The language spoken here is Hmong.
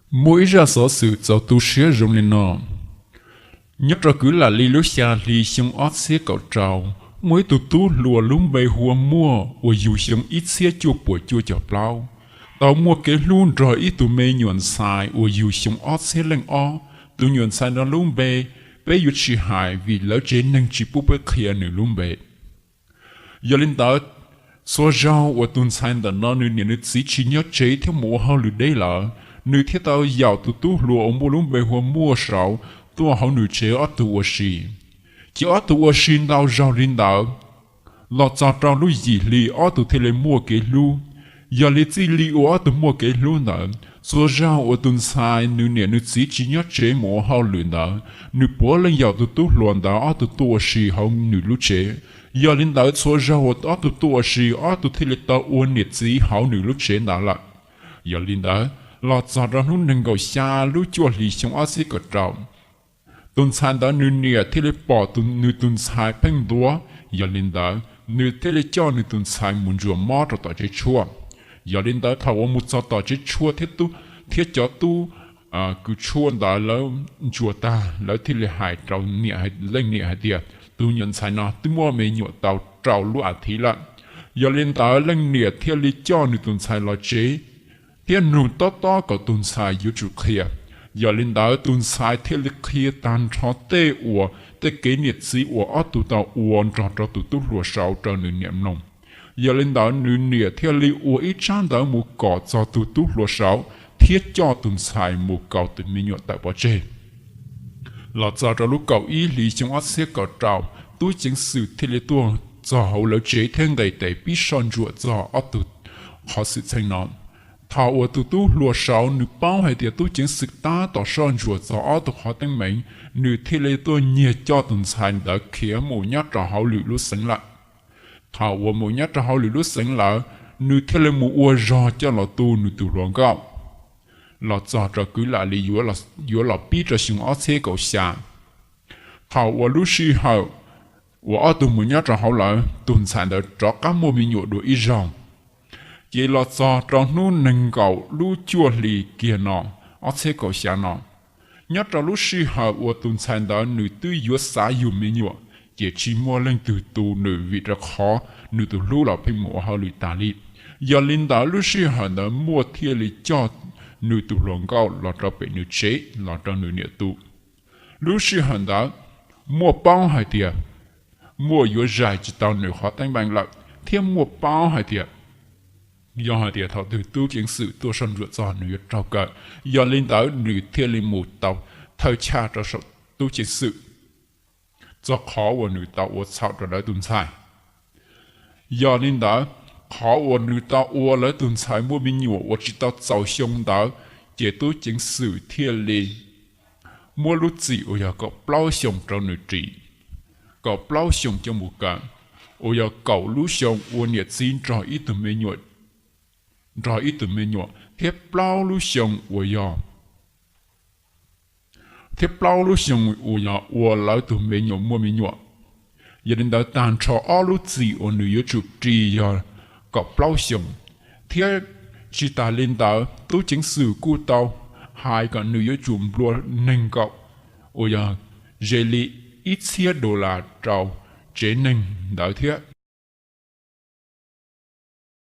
Muaj ib zaj xov xwm txaus tu siab zoo li no. Nyob rau kwv lam li lub xya hli xyoo ob txhiab kaum rau, muaj ib tug tub hluas lub npe hu ua Muaj uas yug xyoo ib txhiab cuaj puas cuaj caum plaub, tau muaj kev hlub nrog ib tug me nyuam ntxhais uas yug xyoo ob txhiab leej ob. Tus nyuam ntxhais no lub npe peb yuav tsis hais vim lawv tsev neeg tsis pub peb qhia nws lub npe. Yog li ntawd, txhua zaug uas tus ntxhais ntawm no nws niam nws txiv tsis nyob tsev thiab mus ua hauj lwm deb lawm, nws thiaj tau yaum tus tub hluas uas muaj lub npe hu ua Muaj saud tuaj hauv nws tsev ob tug ua si. Ces ob tug ua si ntau zaug li ntawd, los txog rau lub yim hli ob tug thiaj li muaj kev hlub. Yog li txij li uas ob tug muaj kev hlub ntawd, txhua zaug uas tus ntxhais nws niam nws txiv tsis nyob tsev mus ua hauj lwm ntawd, nws puav leej yaum tus tub hluas ntawd ob tug tuaj ua si hauv nws lub tsev. Yog li ntawd txhua zaug uas ob tug tuaj ua si, ob tug thiaj li tau ua niam txiv hauv nws lub tsev ntawd lawm. Yog li ntawd, los txog rau hnub nees nkaum xya lub cuaj hlis xyoo ob txhiab kaum rau, tus ntxhais ntawd nws niam thiaj li pom nws tus ntxhais pheej ntuav. Yog li ntawd, nws thiaj li coj nws tus ntxhais mus ntsuas mob rau tom tsev tshuaj. Yog li ntawd, thaum uas mus txog tom tsev tshuaj thiab tub, thiab cov tub kws tshuaj ntawd lawv ntsuas tag, lawv thiaj li hais rau niam, leej niam hais tias tus nyuam ntxhais no twb muaj me nyuam tau rau lub a thiv lawm. Yog li ntawd, leej niam thiaj li coj nws tus ntxhais los tsev thiab nug tob tob kom tus ntxhais yuav tsum qhia. Yog li ntawd, tus ntxhais thiaj li qhia tag nrho tej uas tej kev niam txiv uas ob tug tau ua nrog rau tus tub hluas saud rau nws niam mloog. Yog li ntawd, nws niam thiaj li ua ib tsab ntawv mus kom txog tus tub hluas saud thiab coj tus ntxhais mus kaus tus me nyuam tawm pov tseg. Los txog rau lub kaum ib hlis xyoo ob txhiab kaum rau, tub ceev xwm thiaj li tuaj txog hauv lawv tsev thiab nqes tes pib soj ntsuam txog ob tug qhov xwm txheej no. Thaum uas tus tub hluas saud nws paub hais tias tub ceev xwm tab tom soj ntsuam txog ob tug qhov teeb meem, nws thiaj li tuaj nyiag coj tus ntxhais ntawd khiav mus nyob rau hauv lwm lub xeev lawm. Thaum uas mus nyob rau hauv lwm lub xeev lawm, nws thiaj li mus ua zog coj los tu nws tus hluas nkauj. Los txog rau kwv lam li yuav los pib rau xyoo ob txhiab kaum xya, thaum uas lub sij hawm uas ob tug mus nyob rau hauv lawm, tus ntxhais ntawd rov qab muaj me nyuam dua ib zaug. Ces los txog rau hnub nees nkaum lub cuaj hli kiag no, ob txhiab kaum xya no, nyob rau lub sij hawm uas tus ntxhais ntawd nws twb yuav xav yug me nyuam, ces tsis muaj leej twg tu nws vim rau qhov nws tus hlub los pheej mus ua hauj lwm tas li. Yog li ntawd, lub sij hawm ntawd Muaj thiaj li coj nws tus hluas nkauj los rau pem nws tsev los rau nws niam tu. Lub sij hawm ntawd, Muaj paub hais tias Muaj yuav zais tsis tau nws qhov teeb meem lawm, thiab Muaj paub hais tias yog hais tias thaum twg tub ceev xwm tuaj soj ntsuam txog nws yuav raug kaw. Yog li ntawd, nws thiaj li mus tau thawj chaj rau saum tub ceev xwm txog qhov uas nws tau ua txhaum rau lawv tus ntxhais. Yog li ntawd, qhov uas nws tau ua lawv tus ntxhais muaj me nyuam uas tsis tau txaus xyoo ntawd, ces tub ceev xwm thiaj li muab lub txim uas yog kaum plaub xyoos rau nws ris, kaum plaub xyoos coj mus kaw, uas yog kaum lub xyoo ua niam txiv nrog ib tug me nyuam, nrog ib tug me nyuam, thiab plaub lub xyoo uas yog thiab plaub lub xyoo uas yog ua lawv tus me nyuam muaj me nyuam. Yog li ntawd, tag nrho ob lub txim uas nws yuav tsum ris yog kaum plaub xyoos, thiab tsis tas li ntawd, tub ceev xwm kuj tau hais kom nws yuav tsum nplua nees nkaum, uas yog ze li ib txhiab dollar rau tsev neeg ntawd thiab.